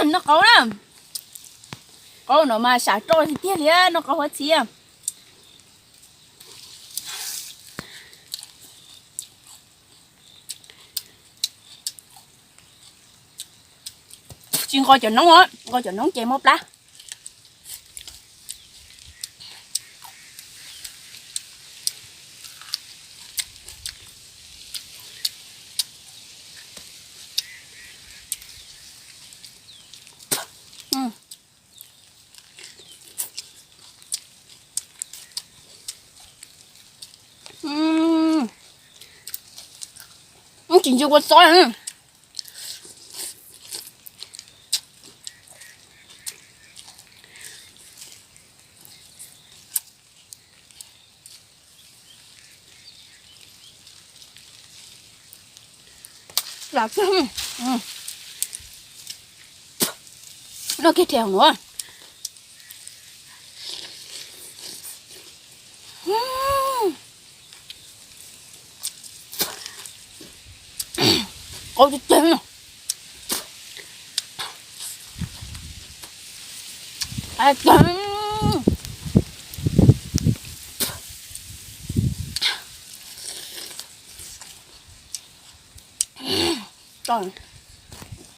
Noj qaub na. Qaub no mas sam roj tiag tiag li, noj qaub huab txhiv. Tsis nqos cov noob, nqos cov noob ces mob plab. Tsis ntsia kua txob. Noj kiag rhe nuav. Qaub tiag tiag. Tso.